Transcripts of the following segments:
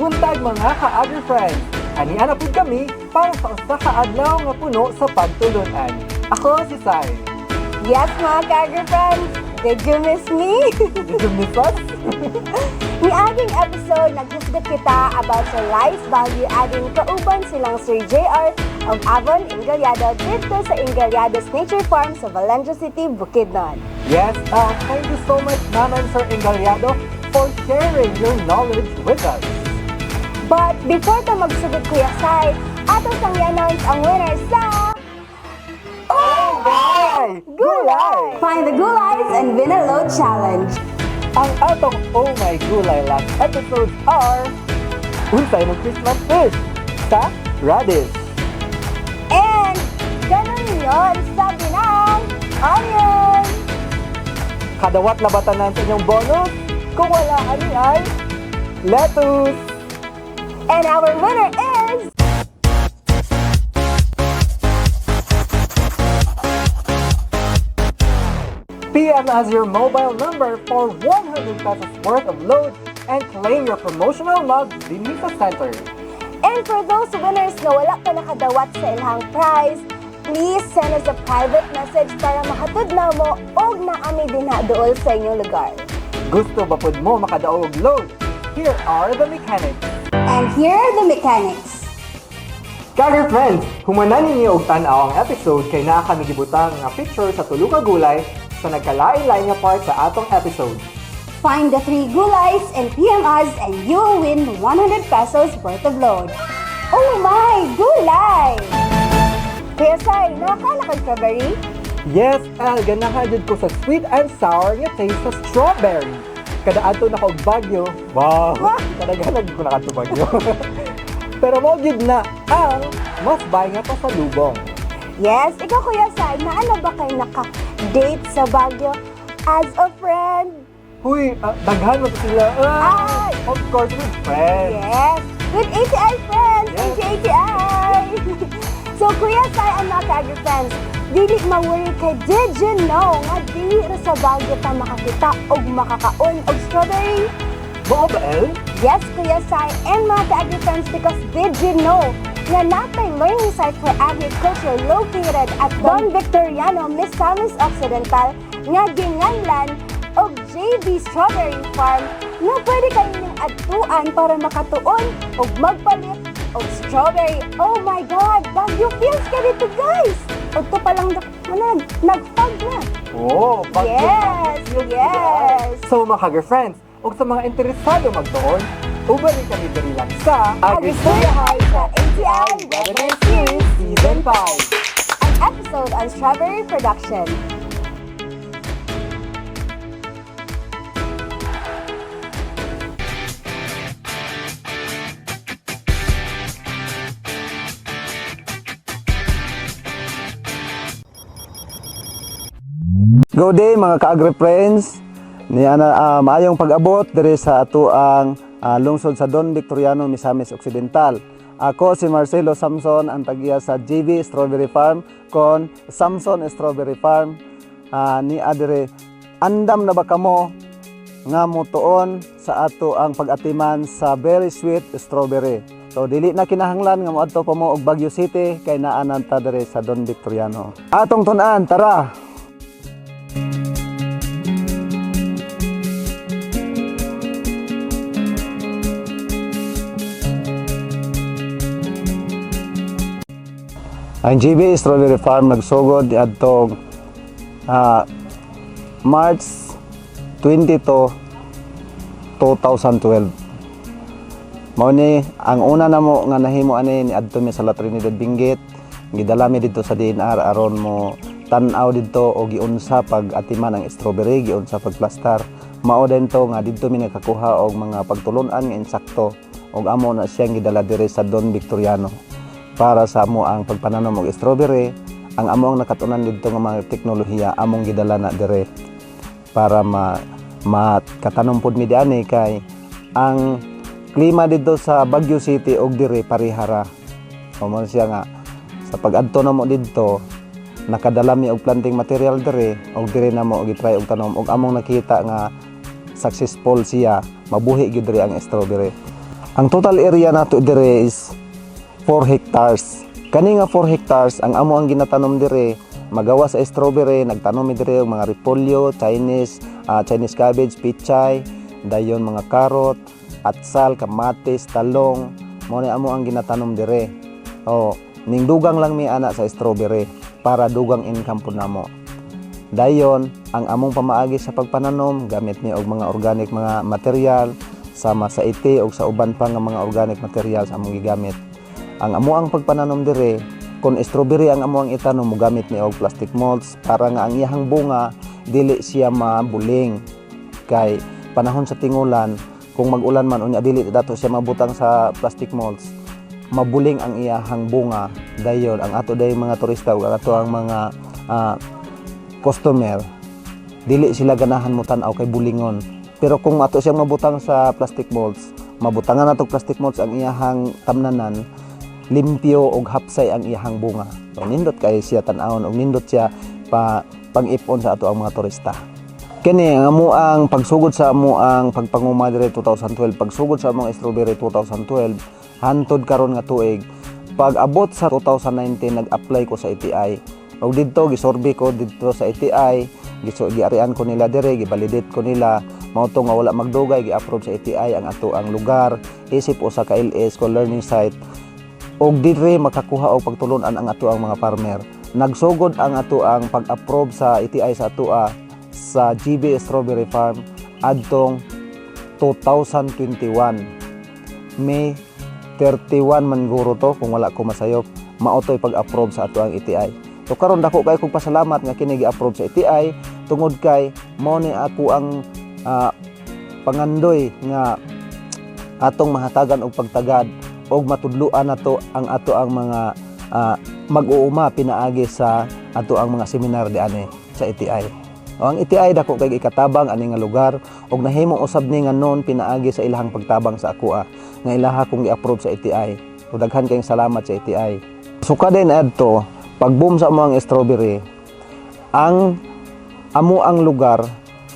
buntag, mga ka-agri-friends! Ania na pud kami para sa usa ka adlaw nga puno sa pagtulunan. Ako si Sai. Yes, mga ka-agri-friends! Did you miss me? Did you miss us? Niaging episode, naghisgot kita about sa rice value adding kauban silang Sir JR og Avon Ingalyado dito sa Ingalyado's Nature Farm sa Valencia City, Bukidnon. Yes, thank you so much, Ma'am and Sir Ingalyado, for sharing your knowledge with us. But before ta magsugod, Kuya Sai, ato sang i-announce ang winner sa Oh my! Gulay! Find the Gulays and Win a Load Challenge. Ang atong Oh My Gulay last episodes are Unsay mo Christmas fish sa radish. And ganun yun, sabi ng onion! Kadawat na ba tanan sa inyong bonus? Kung wala, ani ay lettuce! And our winner is PM us your mobile number for 100 pesos worth of load and claim your promotional mug dinhi sa center. And for those winners na wala pa nakadawat sa ilang prize, please send us a private message para mahatod na mo og naami dinha dool sa inyong lugar. Gusto ba pud mo makadaog og load? Here are the mechanics. And here are the mechanics. Ka-agri friends, humanan ninyo og tan-aw ang episode kay naa kami gibutang nga picture sa tulo ka gulay sa nagkalain-lain nga part sa atong episode. Find the three gulays and PM us and you'll win 100 pesos worth of load. Oh my gulay! Kuya Sai, nakakala kag strawberry? Yes, El, ganahan jud ko sa sweet and sour nga taste sa strawberry. Kada adto na ko og Baguio, wow, kadaghanan ko nakadto Baguio. Pero mao gyud na ang mas buy nga pasalubong. Yes, ikaw, Kuya Sai, naano ba kay naka-date sa Baguio as a friend? Huy, daghan mo to sila. Ay! Of course, with friends. Yes, with ATI friends! Yes. ATI! So, Kuya Sai and mga ka-agri friends, dili ma-worry kay did you know nga dili ra sa Baguio ta makakita og makakaon og strawberry? Mao ba, El? Yes, Kuya Sai and mga ka-agri friends, because did you know nga natay learning site for agriculture located at Don Victoriano, Misamis Occidental nga ginganlan og JB Strawberry Farm nga pwede kayo ning adtuan para makatuon og magpalit og strawberry. Oh my God! Baguio feels ka dito, guys! Udto pa lang manag, nag-fog na. Oh, Baguio. Yes. So mga ka-agri friends, ug sa mga interesado magtuon, uban rin kami diri lang sa Agristorya High sa ATI Webinar Series Season 5. An episode on strawberry production. Go day, mga ka-agri friends. Niya na maayong pag-abot diri sa ato ang lungsod sa Don Victoriano, Misamis Occidental. Ako si Marcelo Samson, ang tagiya sa JB Strawberry Farm kon Samson Strawberry Farm. Ni adire andam na ba kamo nga motuon sa ato ang pag-atiman sa very sweet strawberry? So dili na kinahanglan nga moadto pa mo og Baguio City kay naa na ta diri sa Don Victoriano. Atong tun-an, tara. Ang GB Strawberry Farm nagsugod adtong March 22, 2012. Mao ni ang una namo nga nahimo ani, niadto mi sa La Trinidad, Benguet. Gidala mi didto sa DNR aron mo tan-aw didto o giunsa pag atiman ang strawberry, giunsa pag plastar. Mao din to nga didto mi nakakuha og mga pagtulon-an nga insakto og amo na siyang gidala diri sa Don Victoriano para sa amo ang pagpananom og strawberry. Ang amo ang nakatunan didto nga mga teknolohiya, among gidala na dire para ma makatanom pod mi diani kay ang klima didto sa Baguio City og dire parehara. So mo siya nga sa pag-adto namo didto, nakadala mi og planting material dire og dire namo gitry og tanom og among nakita nga successful siya, mabuhi gyud diri ang strawberry. Ang total area nato dire is 4 hectares. Kani nga 4 hectares, ang amo ang ginatanom dire magawa sa strawberry, nagtanom mi dire og mga repolyo, Chinese cabbage, pichay, dayon mga carrot, atsal, kamatis, talong. Mao ni amo ang ginatanom dire. Oh, ning dugang lang mi ana sa strawberry para dugang income pud namo. Dayon, ang among pamaagi sa pagpananom, gamit mi og mga organic mga material sama sa iti o sa uban pa nga mga organic materials among gigamit. Ang amo ang pagpananom dire, kung strawberry ang amo ang itanom, mogamit mi og plastic mulch para nga ang iyahang bunga dili siya mabuling. Kay panahon sa tingulan, kung mag-ulan man unya dili dato siya mabutang sa plastic mulch, mabuling ang iyahang bunga. Dayon ang ato day mga turista ug ang ato ang mga customer, dili sila ganahan mo tan-aw kay bulingon. Pero kung ato siyang mabutang sa plastic mulch, mabutangan nato plastic mulch ang iyahang tamnanan, limpyo og hapsay ang iyahang bunga. So nindot kay siya tan-awon ug nindot siya pa pang-ipon sa ato ang mga turista. Kini ang amo ang pagsugod sa amo ang pagpanguma dire 2012, pagsugod sa among strawberry 2012 hantod karon nga tuig. Pag abot sa 2019, nag-apply ko sa ATI. Og didto gisurvey ko didto sa ATI, giso giarian ko nila dire, givalidate ko nila. Mao to nga wala magdugay, gi-approve sa ATI ang ato ang lugar isip usa ka LS ko, learning site, og dire makakuha og pagtulunan ang ato ang mga farmer. Nagsugod ang ato ang pag-approve sa ATI sa atoa sa GB Strawberry Farm adtong 2021. May 31 man guro to kung wala ko masayop, mao to'y pag-approve sa ato ang ATI. So karon dako kay kong pasalamat nga kini gi-approve sa ATI tungod kay mao ni ako ang pangandoy nga atong mahatagan og pagtagad og matudloan nato ang ato ang mga mag-uuma pinaagi sa ato ang mga seminar diani sa ATI. O ang ATI dako kay ikatabang ani nga lugar og nahimo usab ni nga noon pinaagi sa ilahang pagtabang sa akoa nga ilaha kong gi-approve sa ATI. O daghan kayong salamat sa ATI. Suka din adto pag-boom sa among strawberry, ang amo ang lugar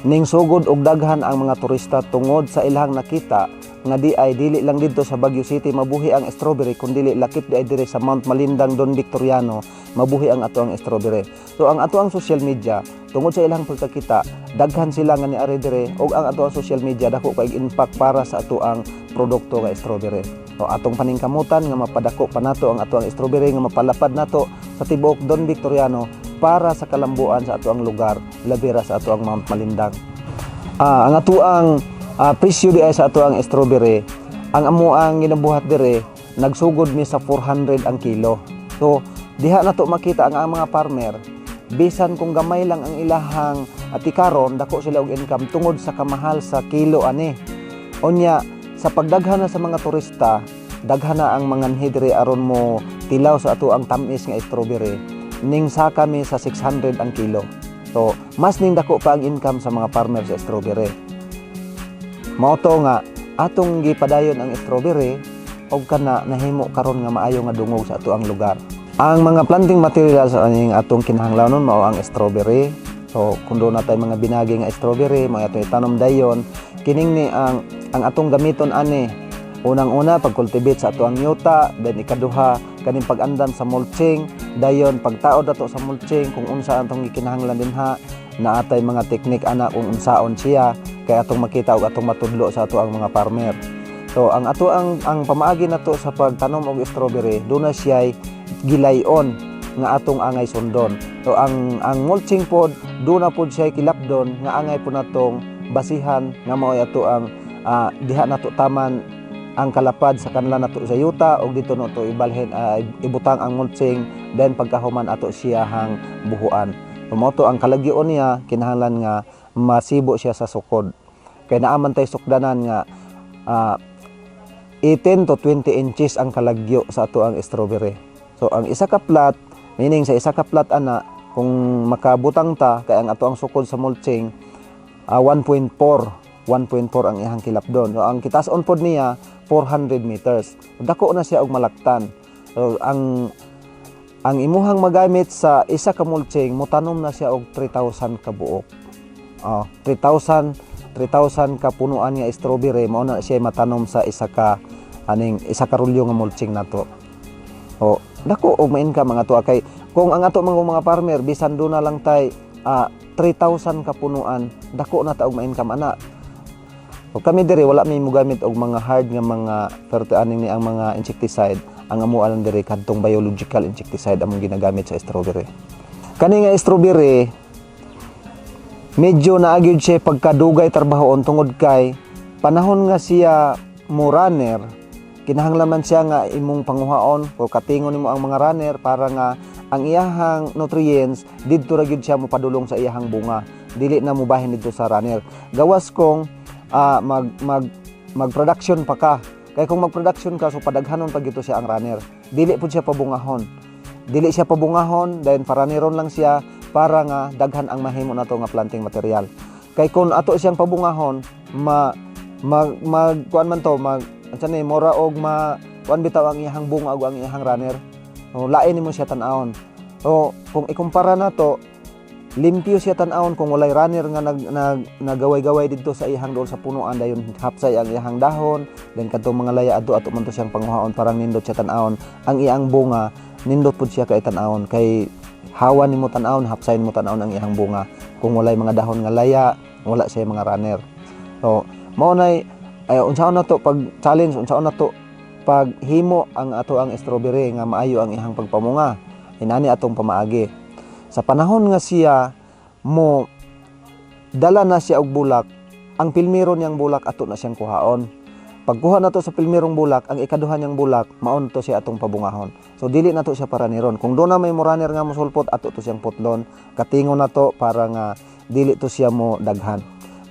ning sugod og daghan ang mga turista tungod sa ilahang nakita nga di ay dili lang didto sa Baguio City mabuhi ang strawberry, kundi lakip di ay dire sa Mount Malindang, Don Victoriano mabuhi ang ato ang strawberry. So ang ato ang social media, tungod sa ilang pagkakita, daghan sila nga niari dire og ang ato ang social media dako kay impact para sa ato ang produkto nga strawberry. So atong paningkamutan nga mapadako pa nato ang ato ang strawberry nga mapalapad nato sa tibuok Don Victoriano para sa kalambuan sa ato ang lugar, labi ra sa ato ang Mount Malindang. Ang ato ang presyo di ay sa ato ang strawberry, ang amo ang ginabuhat dire, nagsugod mi sa 400 ang kilo. So diha nato makita ang mga farmer, bisan kung gamay lang ang ilahang atikaron, dako sila og income tungod sa kamahal sa kilo ani. Unya sa pagdaghan na sa mga turista, daghan na ang mga diri aron mo tilaw sa ato ang tamis nga strawberry, ning saka mi sa 600 ang kilo. So mas ning dako pa ang income sa mga farmer sa strawberry. Mao to nga atong gipadayon ang strawberry og kana nahimo karon nga maayo nga dungog sa ato ang lugar. Ang mga planting materials aning atong kinahanglanon mao ang strawberry. So kung doon natay mga binagi nga strawberry, mga ato itanom dayon. Kining ni ang atong gamiton ani, unang-una pag-cultivate sa ato ang yuta, then ikaduha kaning pag-andam sa mulching, dayon pagtaod ato sa mulching kung unsa atong gikinahanglan dinha, naatay mga teknik ana kung unsaon siya kay atong makita ug atong matudlo sa ato ang mga farmer. So ang ato ang pamaagi nato sa pagtanom og strawberry, doon na siya gilayon nga atong angay sundon. So ang mulching pod, doon na pod siya kilapdon nga angay po natong basihan nga mao'y ato ang diha nato taman ang kalapad sa kanla nato sa yuta og dito no to ibalhin, ibutang ang mulching, then pagkahuman ato siya hang buhuan. So, mao to ang kalagyoon niya, kinahanglan nga masibo siya sa sukod. Kay naaman tay sukdanan nga 18 to 20 inches ang kalagyo sa ato ang strawberry. So ang isa ka plat, meaning sa isa ka plat ana, kung makabutang ta kay ang ato ang sukod sa mulching 1.4 1.4 ang iyang kilapdon. So ang kitas-on pod niya 400 meters. Dako na siya og malaktan. So ang imuhang magamit sa isa ka mulching, motanom na siya og 3,000 ka buok. Oh, 3,000 3,000 ka punuan nga strawberry mao na siya matanom sa isa ka aning isa ka rolyo nga mulching nato. O dako og ma-income ang ato kay kung ang ato mga farmer bisan duna lang tay 3,000 ka punuan, dako na ta og ma-income ana. O kami diri wala mi mogamit og mga hard nga mga ferti aning ni ang mga insecticide. Ang amo lang diri kadtong biological insecticide among ginagamit sa strawberry. Kani nga strawberry, medyo naa gyud siya pagkadugay trabahoon tungod kay panahon nga siya mo runner, kinahanglan man siya nga imong panguhaon o katingon nimo ang mga runner para nga ang iyahang nutrients didto ra gyud siya mopadulong sa iyahang bunga, dili na mobahin didto sa runner, gawas kung mag mag mag-production pa ka. Kay kung mag-production ka, so padaghanon pa gyud to siya ang runner, dili pud siya pabungahon, dili siya pabungahon, then paraniron lang siya para nga daghan ang mahimo nato nga planting material. Kay kung ato siyang pabungahon, ma mag mag kuan man to, mag unsa ni, mura og ma kuan bitaw ang iyahang bunga ug ang iyahang runner. O, lain nimo siya tan-awon. O kung ikumpara nato, limpyo siya tan-awon kung walay runner nga nag, nag nagaway-gaway didto sa iyahang dool sa punuan, dayon hapsay ang iyahang dahon, then kadtong mga laya adto, ato man to siyang panguhaon. Parang nindot siya tan-awon. Ang iyang bunga, nindot pud siya kay tan-awon, kay hawa nimo tan-awon, hapsay nimo tan-awon ang iyang bunga kung walay mga dahon nga laya, wala siya mga runner. So mao nay ay unsaon na to pag challenge, unsaon na to pag himo ang ato ang strawberry nga maayo ang iyang pagpamunga. Inani atong pamaagi: sa panahon nga siya mo dala na siya og bulak, ang pilmiro niyang bulak ato na siyang kuhaon. Pagkuha nato sa pilmirong bulak, ang ikaduha niyang bulak, maon to siya atong pabungahon. So dili nato siya paraniron. Kung doon na may mo-runner nga mosulpot, ato to siyang putlon, katingon nato para nga dili to siya mo daghan.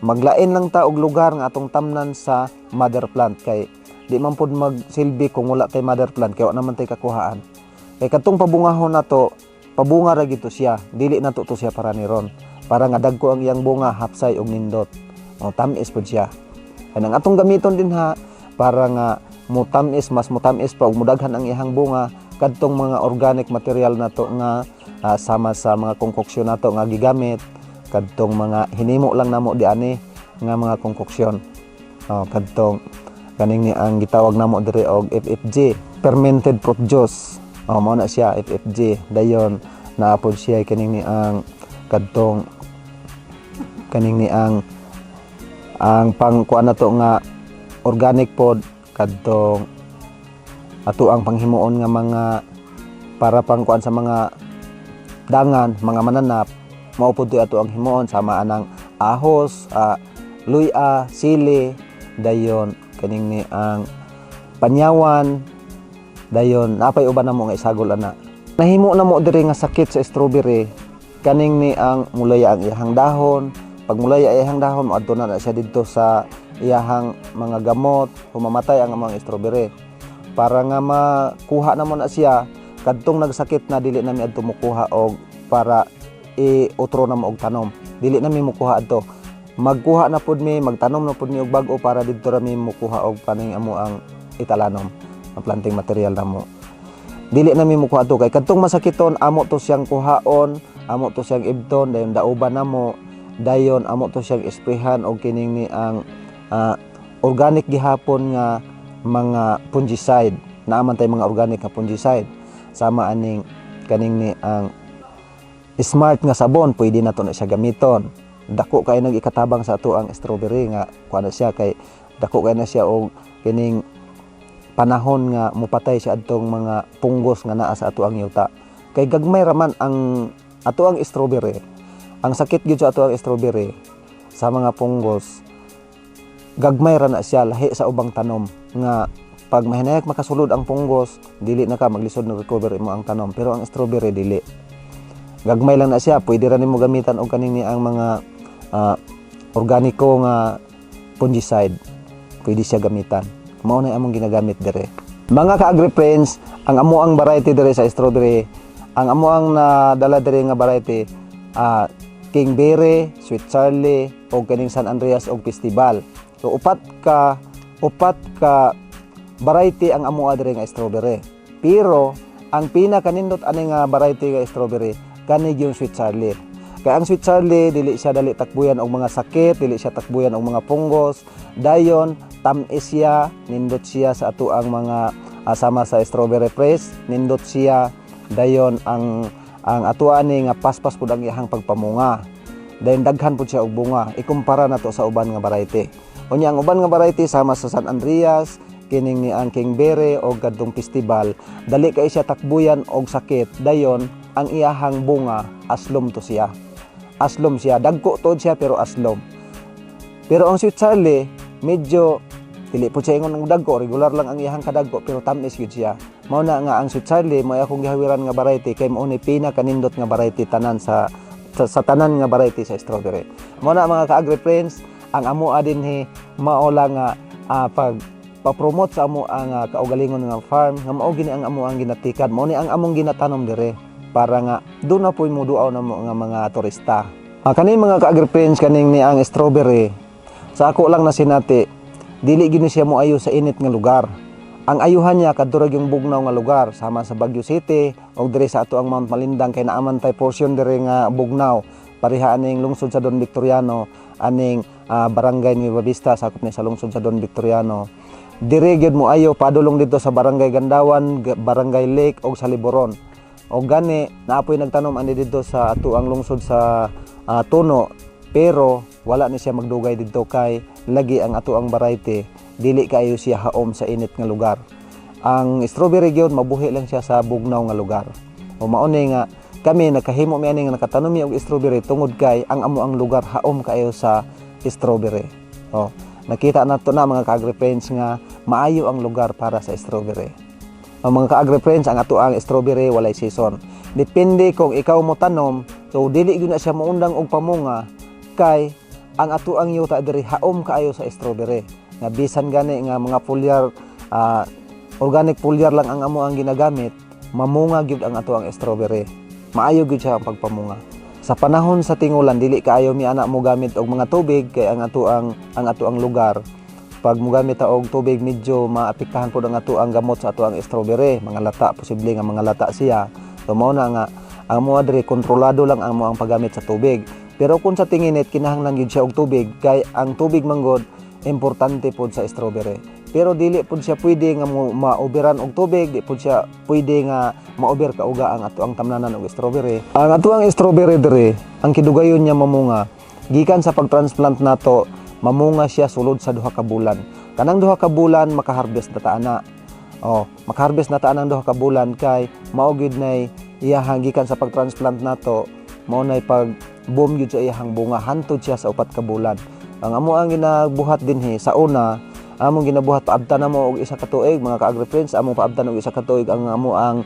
Maglain lang ta og lugar nga atong tamnan sa mother plant kay di man pud magsilbi kung wala tay mother plant, kay wa naman tay kakuhaan. Kay kadtong pabungahon nato, pabunga ra gito siya, dili nato to siya paraniron para nga dagko ang iyang bunga, hapsay og nindot. O tamis pud siya. Kay ang atong gamiton din ha para nga mutamis, mas mutamis pa ug mudaghan ang iyang bunga, kadtong mga organic material nato nga sama sa mga konkoksyon nato nga gigamit, kadtong mga hinimo lang namo di ani nga mga konkoksyon. Oh, kadtong kaning ni ang gitawag namo diri og FFG, fermented fruit juice. Oh, mao na siya FFG. Dayon naa pod siya kaning ni ang kadtong kaning ni ang pang kuan nato nga organic pod, kadtong ato ang panghimuon nga mga para pang kuan sa mga dangan, mga mananap, mao pud ato ang himuon sama anang ahos, luya, sili, dayon kaning ni ang panyawan, dayon napay uban namo nga isagol ana. Nahimo na mo diri nga sakit sa strawberry, kaning ni ang mulaya ang iyahang dahon. Pag mulaya iyahang dahon, moadto na na siya didto sa iyahang mga gamot, humamatay ang mga strawberry. Para nga makuha na mo na siya, kadtong nagsakit na, dili na mi adto mukuha og para i-utro na mo og tanom. Dili na mi mukuha adto. Magkuha na pud mi, magtanom na pud mi og bag-o para didto ra mi mukuha og kaning amo ang italanom, ang planting material namo. Dili na mi mukuha adto kay kadtong masakiton, amo to siyang kuhaon, amo to siyang ibton, dayon dauban namo, dayon amo to siyang esprehan og kining ni ang organic gihapon nga mga fungicide. Naa man tay mga organic nga fungicide. Sama aning kaning ni ang Smart nga sabon, pwede na to na siya gamiton. Dako kay nag ikatabang sa ato ang strawberry nga kuan na siya kay dako kay na siya og kining panahon nga mupatay siya adtong mga punggos nga naa sa ato ang yuta. Kay gagmay raman ang ato ang strawberry. Ang sakit gyud sa ato ang strawberry sa mga punggos, gagmay ra na siya lahi sa ubang tanom nga pag mahinayak makasulod ang punggos, dili na ka maglisod na recover imo ang tanom, pero ang strawberry dili, gagmay lang na siya. Pwede ra nimo gamitan og kaning ni ang mga organiko nga fungicide, pwede siya gamitan. Mao na among ginagamit dire, mga ka-agri friends. Ang amo ang variety dire sa strawberry, ang amo ang nadala dire nga variety, King Berry, Sweet Charlie o kaning San Andreas og Festival. So upat ka variety ang amo dire nga strawberry, pero ang pinakanindot ani nga variety nga strawberry kani yung Sweet Charlie. Kay ang Sweet Charlie, dili siya dali takbuyan og mga sakit, dili siya takbuyan og mga punggos. Dayon Tam-is siya, nindot siya sa ato ang mga sama sa strawberry press, nindot siya. Dayon ang ato ani nga paspas pud ang iyahang pagpamunga. Dayon daghan pud siya og bunga ikumpara nato sa uban nga variety. Unya ang uban nga variety sama sa San Andreas, kining ni ang Kingberry o kadtong Festival, dali kay siya takbuyan og sakit. Dayon ang iyahang bunga aslom to siya. Aslom siya, dagko tuod siya pero aslom. Pero ang Sweet Charlie, medyo dili po siya ingon og dagko, regular lang ang iyahang kadagko pero tamis gyud siya. Mao na nga ang Sweet Charlie mo akong gihawiran nga variety kay mao ni pinakanindot nga variety tanan sa tanan nga variety sa strawberry. Mao na, mga ka-agri friends, ang amo dinhi mao lang nga pag pa-promote sa amo ang kaugalingon nga farm nga mao gini ang amo ang ginatikad, mao ni ang among ginatanom dire para nga doon na po'y muduaw na mo nga mga turista. Kaning mga ka-agri friends, kaning ni ang strawberry, sa ako lang na sinati, dili gini siya mo ayo sa init nga lugar. Ang ayuhan niya kadto ra yung bugnaw nga lugar sama sa Baguio City o dire sa ato ang Mount Malindang kay naaman tay portion dire nga bugnaw. Pareha aning lungsod sa Don Victoriano, aning barangay Nueva Vista, sakop ni sa lungsod sa Don Victoriano. Dire gyud mo ayo padulong dito sa Barangay Gandawan, Barangay Lake og sa Liboron. O gani naapoy nagtanom ani didto sa ato ang lungsod sa Tono, pero wala ni siya magdugay didto kay lagi ang ato ang variety dili kaayo siya haom sa init nga lugar. Ang strawberry gyud mabuhi lang siya sa bugnaw nga lugar. O mao ni nga kami nakahimo mi ani nga nakatanom mi og strawberry tungod kay ang amo ang lugar haom kaayo sa strawberry. O nakita nato na, mga ka-agri friends, nga maayo ang lugar para sa strawberry. Ang mga ka-agri friends, ang ato ang strawberry walay season. Depende kung ikaw mo tanom, so dili gyud na siya muundang og pamunga kay ang ato ang yuta diri haom kaayo sa strawberry. Nga bisan gani nga mga foliar, organic foliar lang ang amo ang ginagamit, mamunga gyud ang ato ang strawberry. Maayo gyud siya ang pagpamunga. Sa panahon sa tingulan, dili kaayo mi ana mo gamit og mga tubig kay ang ato ang lugar, pag mugamit ta og tubig medyo maapektahan pud ang ato ang gamot sa ato ang strawberry, mga lata, posible nga mga lata siya. So mao na nga ang mo diri kontrolado lang ang mo ang paggamit sa tubig. Pero kung sa tinginit, kinahanglan gyud siya og tubig kay ang tubig manggod importante pod sa strawberry. Pero dili pud siya pwede nga mo maoberan og tubig, di pud siya pwede nga maober kauga ang ato ang tamnanan og strawberry. Ang ato ang strawberry diri, ang kidugayon niya mamunga gikan sa pag-transplant nato, mamunga siya sulod sa 2 ka bulan. Kanang 2 ka bulan makaharvest na ta ana. Oh, makaharvest na ta anang 2 ka bulan kay mao gyud nay iyahang gikan sa pag-transplant nato, mao nay pag boom gyud sa iyahang bunga hantod siya sa 4 ka bulan. Ang amo ang ginabuhat dinhi sa una, among ginabuhat, paabtan na mo og 1 ka tuig, mga ka-agri friends, among paabtan og 1 ka tuig ang amo ang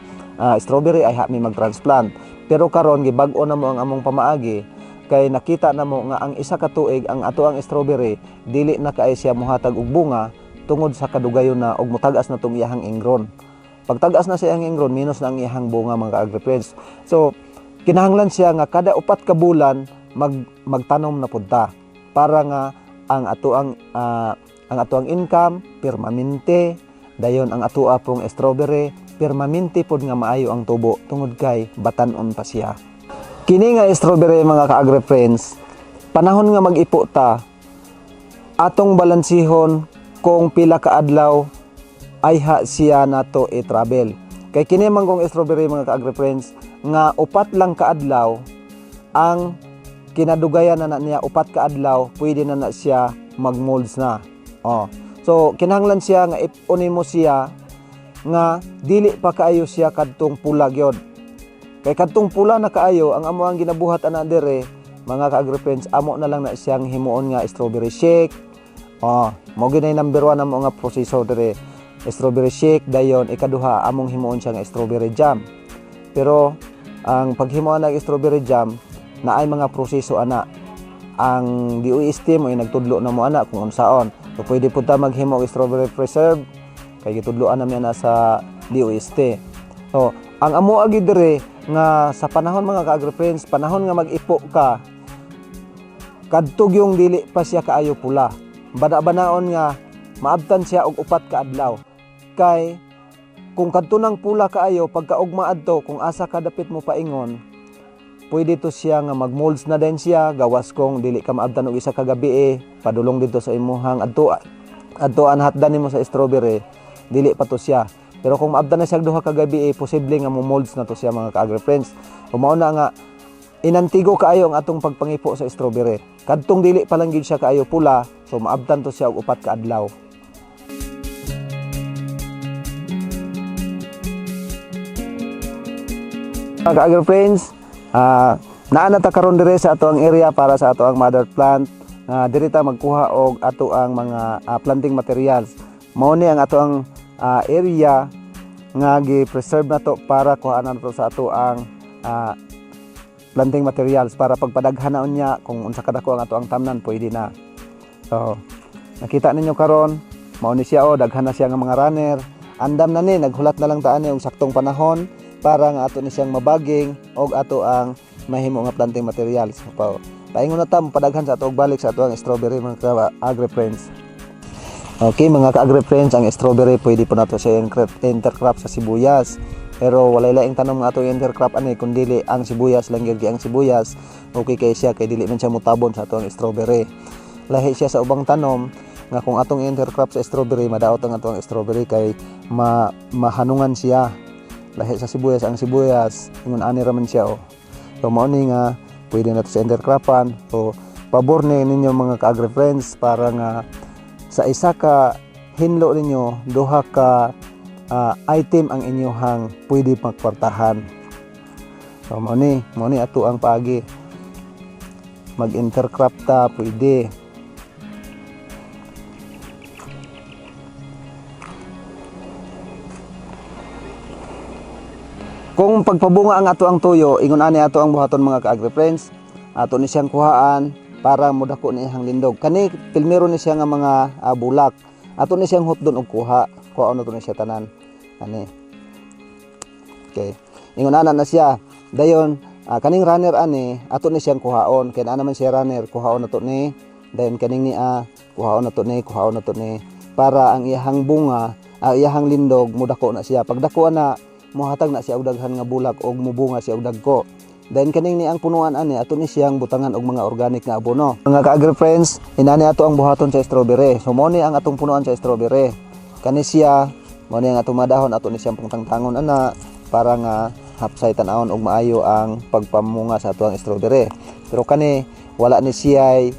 strawberry ay ha mi mag-transplant. Pero karon gibag-o na mo ang among pamaagi kay nakita na mo nga ang 1 ka tuig ang ato ang strawberry dili na kay siya mohatag og bunga tungod sa kadugayon na og mutag-as na tong iyahang ingron. Pagtag-as na siya ang ingron, minus na ang iyahang bunga, mga ka-agri friends. So kinahanglan siya nga kada 4 ka bulan magtanom na pud ta para nga ang ato ang income permanente, dayon ang ato pong strawberry permanente pod nga maayo ang tubo tungod kay batan-on pa siya. Kini nga strawberry, mga ka-agri friends, panahon nga mag-ipo ta, atong balansihon kung pila ka adlaw ay ha siya nato i-travel. Kay kini man kong strawberry, mga ka-agri friends, nga 4 lang ka adlaw ang kinadugayan na, na niya 4 ka adlaw pwede na na siya mag-molds na. Oh. So kinahanglan siya nga ip-unin mo siya nga dili pa kaayo siya kadtong pula gyud. Kay kadtong pula na kaayo, ang amo ang ginabuhat ana dire, mga ka-agri friends, amo na lang na siyang himuon nga strawberry shake. Oh, mao gyud number 1 amo nga proseso dire. Strawberry shake, dayon ikaduha among himuon siya nga strawberry jam. Pero ang paghimo ng strawberry jam na ay mga proseso ana. Ang DOST mo ay nagtudlo na mo ana kung unsaon. So pwede pud ta maghimo og strawberry preserve kay gitudloan namin ana sa DOST. So, ang amo agi dire nga sa panahon, mga ka-agri friends, panahon nga mag-ipo ka, kadtog yung dili pa siya kaayo pula. Bana-banaon nga maabtan siya og 4 ka adlaw. Kay kung kadto nang pula kaayo pagkaugma adto kung asa ka dapit mo paingon, pwede to siya nga mag-molds na din siya gawas kung dili ka maabtan og 1 ka gabi eh, padulong dito sa imuhang adtuan. Adto ang hatdan nimo sa strawberry, dili pa to siya. Pero kung maabdan na siya 2 ka gabi, eh, posible nga mo molds na to siya, mga ka-agri friends. O mao na nga inantigo kaayo ang atong pagpangipo sa strawberry. Kadtong dili pa lang gyud siya kaayo pula, so maabdan to siya og 4 ka adlaw. Mga ka-agri friends, naa na ta karon dire sa ato ang area para sa ato ang mother plant. Diri ta magkuha og ato ang mga planting materials. Mao ni ang ato ang area nga gi-preserve na to para kuhaan na to sa ato ang planting materials para pagpadaghan na unya kung unsa kadako ang ato ang tamnan, pwede na. So, nakita ninyo karon, mao ni siya oh, daghan na siya nga mga runner. Andam na ni, naghulat na lang ta ani og saktong panahon para nga ato ni siyang mabaging og ato ang mahimo nga planting materials. So, paingon na ta padaghan sa ato og balik sa ato ang strawberry, mga ka-agri friends. Okay, mga ka-agri friends, ang strawberry pwede po nato siya intercrop sa sibuyas. Pero walay laing tanom nga ato intercrop ani kun dili ang sibuyas lang gyud, kay ang sibuyas okay kay siya kay dili man siya mutabon sa ato ang strawberry. Lahi siya sa ubang tanom nga kung atong intercrop sa strawberry, madaot ang ato ang strawberry kay mahanungan siya. Lahi sa sibuyas, ang sibuyas ingon ani ra man siya oh. So mao ni nga pwede nato sa intercropan. So pabor ni ninyo, mga ka-agri friends, para nga sa isa ka hinlo ninyo, duha ka item ang inyuhang pwede magkwartahan. So mao ni ato ang paagi. Mag-intercrop ta pwede. Kung pagpabunga ang ato ang tuyo, ingon ani ato ang buhaton, mga ka-agri friends. Ato ni siyang kuhaan para modako ni iyang lindog. Kani pilmero ni siya nga mga bulak. Ato ni siyang hutdon og kuha. Kuhaon ato ni siya tanan. Ani. Okay. Ingon ana na siya. Dayon kaning runner ani ato ni siyang kuhaon. Kay naa naman siya runner, kuhaon nato ni. Dayon kaning niya, kuhaon nato ni, kuhaon nato ni para ang iyahang bunga, ang iyahang lindog mudako na siya. Pagdako na, mohatag na siya og daghan nga bulak og mubunga siya og dagko. Then kaning ni ang punuan ani ato ni siyang butangan og mga organic nga abono. Mga ka-agri friends, inani ato ang buhaton sa strawberry. So mo ni ang atong punuan sa strawberry. Kani siya, mo ni ang atong madahon, ato ni siyang pangtangtangon ana para nga hapsay tan-awon og maayo ang pagpamunga sa ato ang strawberry. Pero kani wala ni siya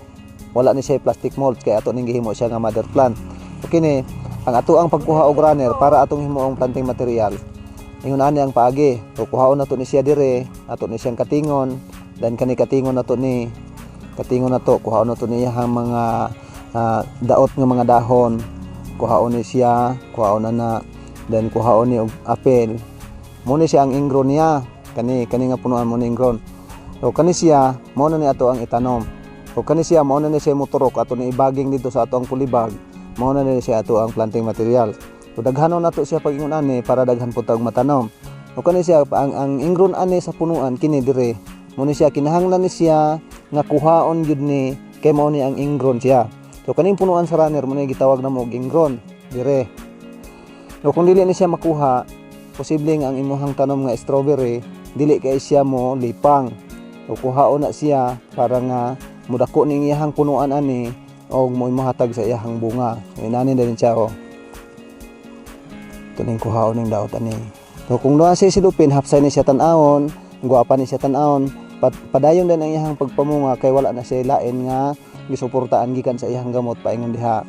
plastic mulch kay ato ning gihimo siya nga mother plant. So kini ang ato ang pagkuha og runner para atong himuong planting material. Ingon ani ang paagi. So kuhaon nato ni siya dire, ato ni siyang katingon, dan kani katingon nato ni katingon nato, kuhaon nato niya ang mga daot nga mga dahon. Kuhaon ni siya, kuhaon na na, then kuhaon ni og apel. Mo ni siya ang ingron niya. Kani kani nga punuan mo ni ingron. So kani siya, mao na ni ato ang itanom. So kani siya, mao na ni siya moturok ato ni ibaging dito sa ato ang polybag. Mao na ni siya ato ang planting material. So daghanon nato siya pag ingon ani para daghan pud tag matanom. So kani siya ang ingron ani sa punuan kini dire. Mo ni siya kinahanglan ni siya nga kuhaon gyud ni kay mao ni ang ingron siya. So kaning punuan sa runner mo ni gitawag na mo og ingron dire. So kung dili ni siya makuha, posible nga ang imuhang tanom nga strawberry dili kay siya mo lipang. So kuhaon na siya para nga mudako ning iyahang punuan ani og mo mohatag sa iyahang bunga. So, inani din siya oh. Ito ning kuhaon ning daot ani. So kung doon siya silupin, hapsay ni siya tan-awon, guwapa ni siya tan-awon, padayon din ang iyahang pagpamunga kay wala na siya lain nga gisuportaan gikan sa iyahang gamot paingon diha.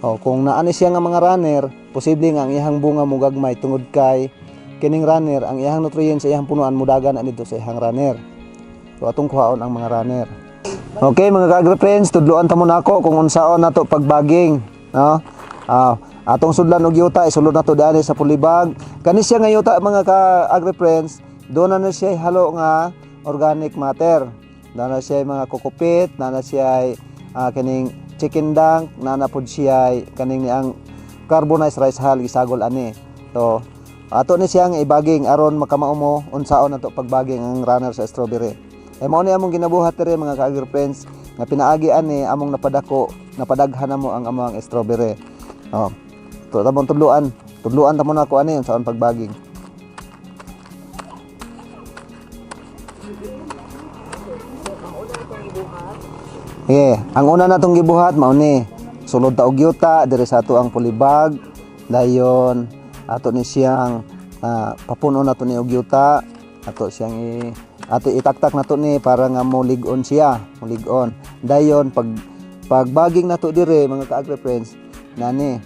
O, kung naa ni siya nga mga runner, posible nga ang iyahang bunga mugagmay tungod kay kining runner, ang iyahang nutrients sa iyahang punuan mudagan na dito sa iyahang runner. So atong kuhaon ang mga runner. Okay, mga ka-agri friends, tudloan ta mo nako kung unsaon nato pagbaging, no? Atong sudlan og yuta, isulod nato dani sa polybag. Kani siya nga yuta, mga ka-agri friends, doon na siya halo nga organic matter. Doon na siya mga cocopeat, na na siya kining chicken dung, na na pud siya kaning ni ang carbonized rice hull gisagol ani. So ato ni siyang ibaging aron makamao mo unsaon nato pagbaging ang runner sa strawberry. Eh mao ni among ginabuhat diri, mga ka-agri friends, nga pinaagi ani among napadako, napadaghan namo ang among strawberry. Oh. To tamong tudluan, tudluan ta mo nako ani unsaon pagbaging. Sige, ang una natong gibuhat mao ni. Sulod ta og yuta diri sa ato ang polybag. Dayon ato ni siyang papuno nato ni og yuta. Ato siyang ato itaktak nato ni para nga molig-on siya, molig-on. Dayon pagbaging nato dire, mga ka-agri friends, nani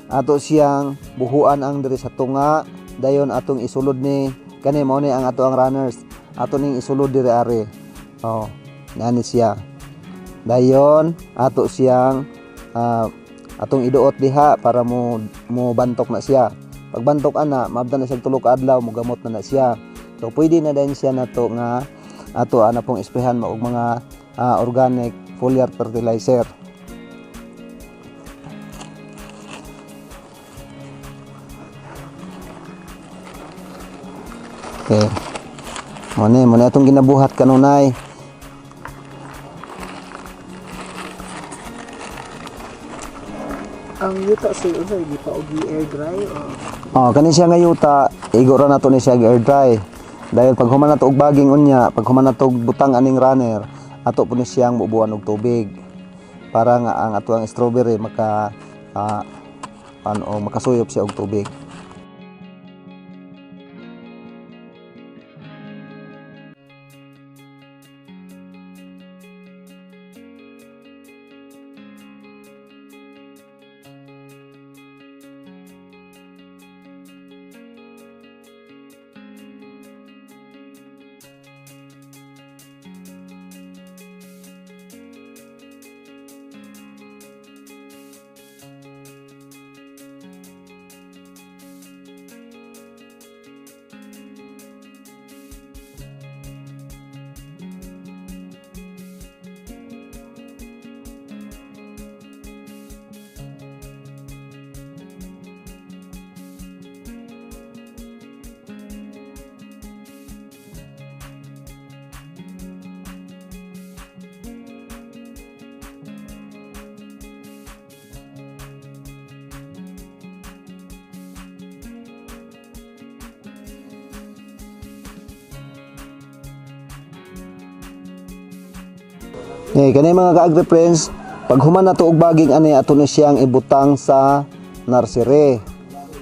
ato siyang buhuan ang diri sa tunga. Dayon atong isulod ni kani, mao ni ang ato ang runners, ato ning isulod diri ari. Oh, nani siya. Dayon ato siyang atong iduot diha para mo mo bantok na siya. Pagbantok ana, maabdan na siya 3 ka adlaw, mogamot na na siya. So pwede na din siya nato nga ato ana pong esprehan mo og mga organic foliar fertilizer. Okay. Mo ni atong ginabuhat kanunay. Ang yuta, sir, unsa di pa og air dry o? Oh, kani siya nga yuta, igo ra nato ni siya air dry. Dahil pag human nato og baging unya, pag human nato og butang aning runner, ato po ni siyang bubuan og tubig. Para nga ang ato ang strawberry maka ano, makasuyop siya og tubig. Eh, kani mga ka-agri friends, pag human nato og baging ani, ato ni siyang ibutang sa nursery.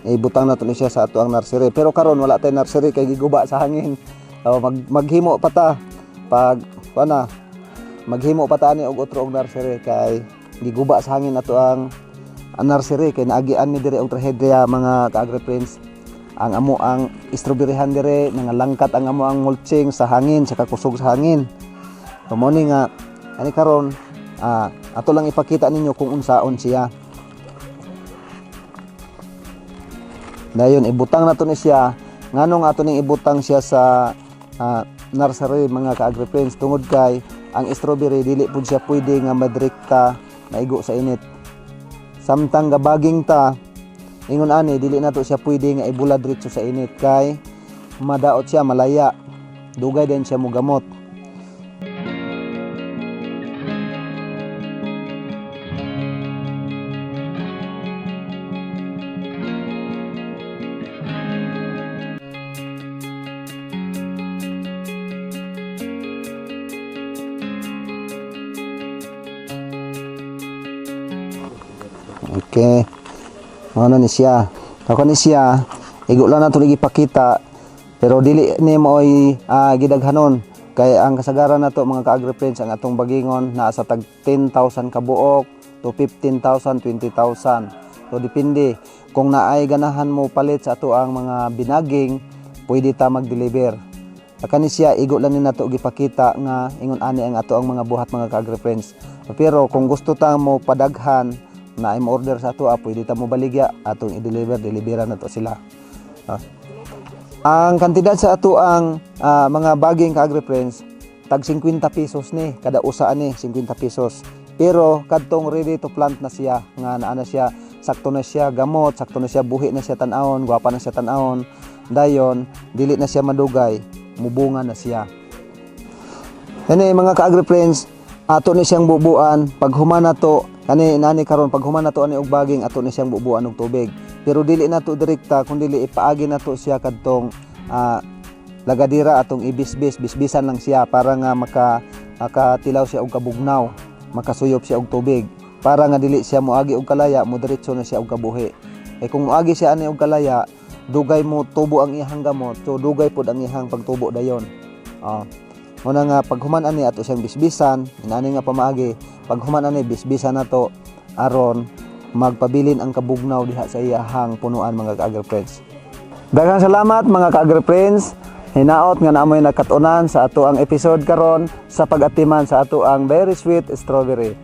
Ibutang nato ni siya sa ato ang nursery. Pero karon wala tay nursery kay giguba sa hangin. Oh, maghimo pa ta pag kuana, maghimo pa ta ani og otro og nursery kay giguba sa hangin ato ang nursery kay naagian mi diri og trahedya, mga ka-agri friends. Ang amo ang strawberryhan dire nangalangkat ang amo ang mulching sa hangin, sa kakusog sa hangin. So, mo ni nga ani karon ato lang ipakita ninyo kung unsaon siya. Dayon ibutang nato ni siya. Nganong ato ning ibutang siya sa nursery, mga ka-agri friends? Tungod kay ang strawberry dili pud siya pwede nga madrekta maigo sa init. Samtang gabaging ta ingon ani, dili nato siya pwede nga ibulad diretso sa init kay madaot siya, malaya, dugay din siya mogamot. Okay. Ano ni siya? Ako ni siya, igo lang nato lagi ipakita pero dili ni mooy gidaghanon kay ang kasagaran nato, mga ka-agri friends, ang atong bagingon naa sa tag 10,000 ka buok to 15,000, 20,000. So depende kung naay ganahan mo palit sa ato ang mga binaging, pwede ta mag-deliver. Kani siya, igo lang ni nato gipakita nga ingon ani ang ato ang mga buhat, mga ka-agri friends. Pero kung gusto ta mo padaghan na ay mo order sa ato, pwede ta mo baligya, atong i-deliver, deliveran nato sila. Ang kantidad sa ato ang mga baging, ka-agri friends, tag 50 pesos ni kada usa ani, 50 pesos. Pero kadtong ready to plant na siya nga naa na siya, sakto na siya gamot, sakto na siya buhi na siya tan-awon, gwapa na siya tan-awon. Dayon dili na siya madugay, mubunga na siya. Kani, mga ka-agri friends, ato ni siyang bubuan pag human nato kani nani karon, pag human nato ani og baging, ato ni siyang bubuan og tubig. Pero dili nato direkta kun dili ipaagi nato siya kadtong lagadira, atong ibisbis, bisbisan lang siya para nga makatilaw siya og kabugnaw, makasuyop siya og tubig. Para nga dili siya moagi og kalaya, mo diretso na siya og kabuhi. Eh kung moagi siya ani og kalaya, dugay mo tubo ang iyang gamot, so dugay pod ang iyang pagtubo dayon. Ah. Muna nga paghuman ani ato siyang bisbisan, inani nga pamaagi, paghuman ani bisbisan nato aron magpabilin ang kabugnaw diha sa iyahang punuan, mga ka-agri-friends. Daghang salamat, mga ka-agri-friends. Hinaot nga naamoy nakatunan sa ato ang episode karon sa pag-atiman sa ato ang very sweet strawberry.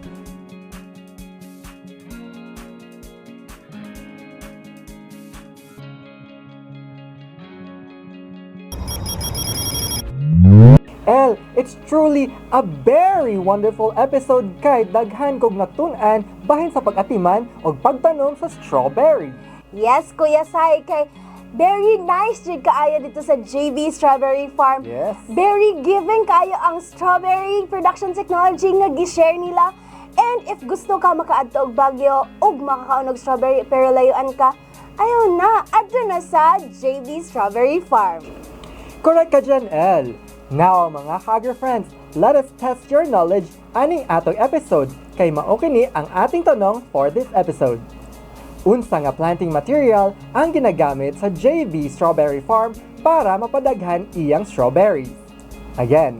El, it's truly a very wonderful episode kay daghan kog natun-an bahin sa pag-atiman og pagtanom sa strawberry. Yes, Kuya Sai, kay very nice jud kaayo dito sa JB Strawberry Farm. Very giving kaayo ang strawberry production technology nga gi-share nila. And if gusto ka makaadto og Baguio ug makakaon og strawberry pero layuan ka, ayaw na, adto na sa JB Strawberry Farm. Correct ka dyan, El. Now, mga ka-agri friends, let us test your knowledge aning atong episode kay mao kini ang ating tanong for this episode. Unsa nga planting material ang ginagamit sa JB Strawberry Farm para mapadaghan iyang strawberries? Again,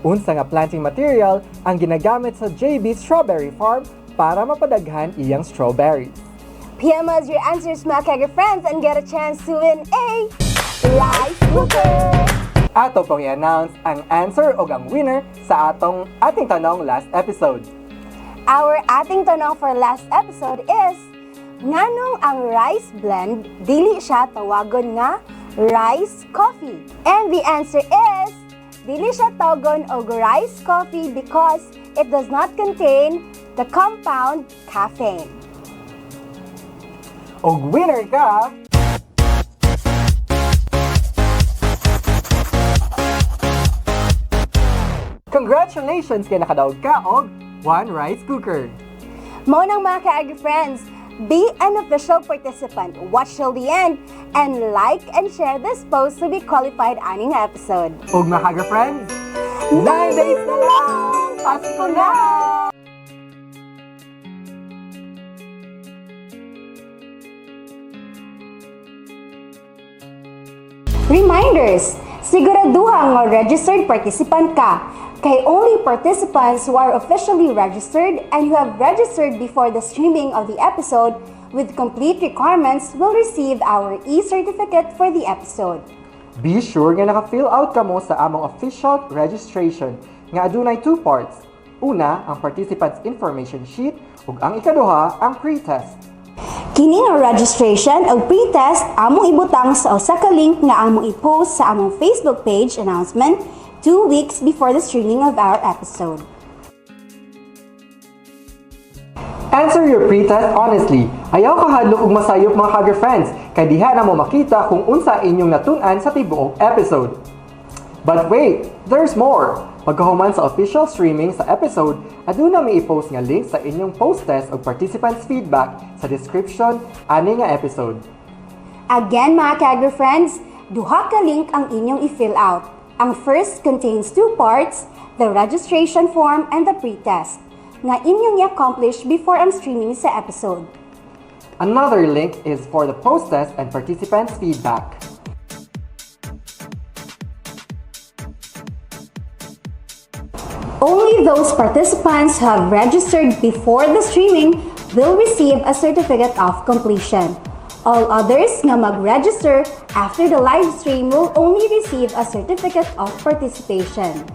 unsa nga planting material ang ginagamit sa JB Strawberry Farm para mapadaghan iyang strawberries? PM us your answers, mga ka-agri friends, and get a chance to win a rice cooker! Ato pong i-announce ang answer o ang winner sa atong ating tanong last episode. Our ating tanong for last episode is, nganong ang rice blend dili siya tawagon nga rice coffee? And the answer is, dili siya tawagon og rice coffee because it does not contain the compound caffeine. Og winner ka! Congratulations kay nakadaog ka og one rice cooker. Mao nang, mga ka-agri friends, be an official participant. Watch till the end and like and share this post to be qualified aning episode. Og mga ka-agri friends, 9 days na lang! Pasko na! Reminders! Siguraduha nga registered participant ka. Kay only participants who are officially registered and who have registered before the streaming of the episode with complete requirements will receive our e-certificate for the episode. Be sure nga naka-fill out kamo sa among official registration nga adunay two parts. Una, ang participants information sheet ug ang ikaduha, ang pre-test. Kini nga registration o pre-test among ibutang sa usa ka link nga among i-post sa among Facebook page announcement 2 weeks before the streaming of our episode. Answer your pre-test honestly. Ayaw kahadlok og masayop, mga ka-agri friends, kay diha na mo makita kung unsa inyong natun-an sa tibuok episode. But wait, there's more! Pagkahuman sa official streaming sa episode, aduna mi i-post nga link sa inyong post-test og participants feedback sa description ani nga episode. Again, mga ka-agri friends, duha ka link ang inyong i-fill out. Ang first contains two parts, the registration form and the pre-test, nga inyong i-accomplish before ang streaming sa episode. Another link is for the post-test and participants feedback. Only those participants who have registered before the streaming will receive a certificate of completion. All others nga mag-register after the live stream will only receive a certificate of participation.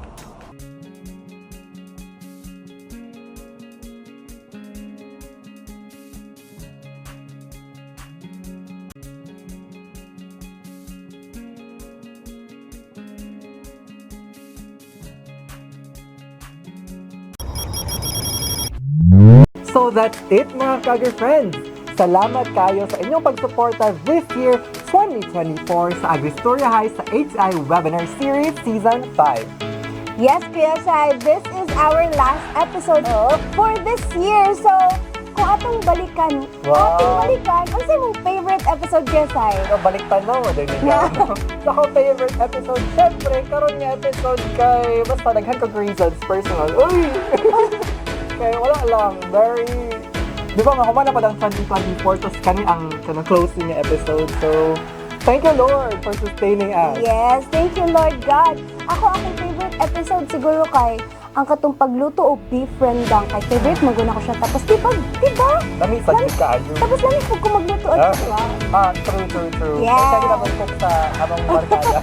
So that's it, mga ka-agri friends! Salamat kayo sa inyong pagsuporta this year 2024 sa AgriStorya High sa HI Webinar Series Season 5. Yes, Kuya Sai, this is our last episode for this year. So, kung atong balikan, ating balikan, unsa imong favorite episode, Kuya Sai? So, balik tanaw, din niya. Sa akong favorite episode, syempre, karon nga episode kay, basta daghan kog reasons, personal. Uy! Kay wala lang, very Di ba, nga na pa ang 2024, tapos kani ang kanang closing nga episode. So, thank you, Lord, for sustaining us. Yes, thank you, Lord God. Ako, akong favorite episode siguro kay ang katong pagluto o beef rendang kay favorite maguna ko siya. Tapos di ba? Lami sa jud kaayo. Tapos lami pud ko magluto Ah. di ba? Ah, true, true, true. Yes. Kaya siya cook sa among barkada.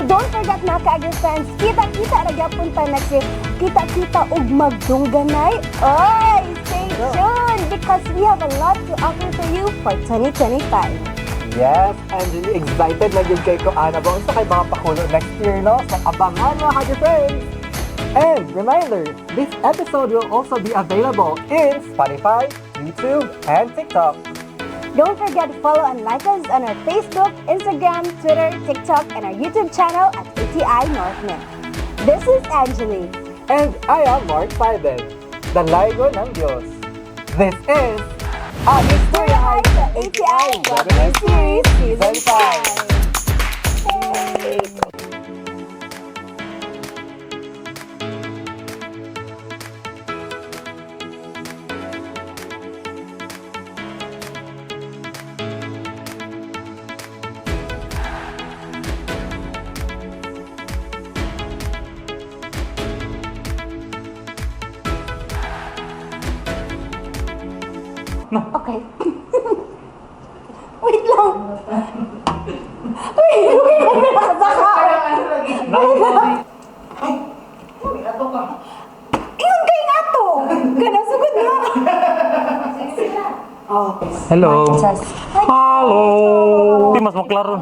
Don't forget, mga ka-agri friends, kita-kita ra gyapon pa next year. Kita-kita og magdungganay. Oy, stay tuned because we have a lot to offer for you for 2025. Yes, Angeli, excited na jud kay ko ana ba unsa kay mga pakulo next year, no? So abangan, mga ka friends. And reminder, this episode will also be available in Spotify, YouTube, and TikTok. Don't forget to follow and like us on our Facebook, Instagram, Twitter, TikTok, and our YouTube channel at ATI Northman. This is Angeli. And I am Mark Fiben, Dalaygo ng Diyos. This is Ag-Istoryahay sa ATI Webinar Series Season 5. Okay. Wait lang. Wait, wait, wait. Baka. Ingon kay nga to. Kana sugod na. Oh. Hello. Hello. Di mas maklaro.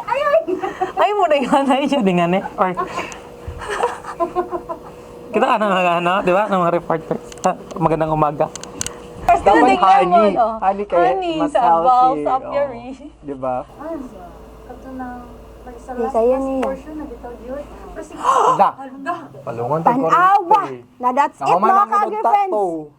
Ay, Ay mo na yung anay siya di nga ni. Or kita ano mga ano, di ba? Ng mga reporter. Ah, magandang umaga. First Dapat na honey. lemon, oh. Honey kay Honey mas sa healthy. above, sa apiary. Oh, di ba? Di kayo niya. Da. Palungon tayo. Tanawa. Na that's it, Nahuman mga ang ka-agri friends. tato.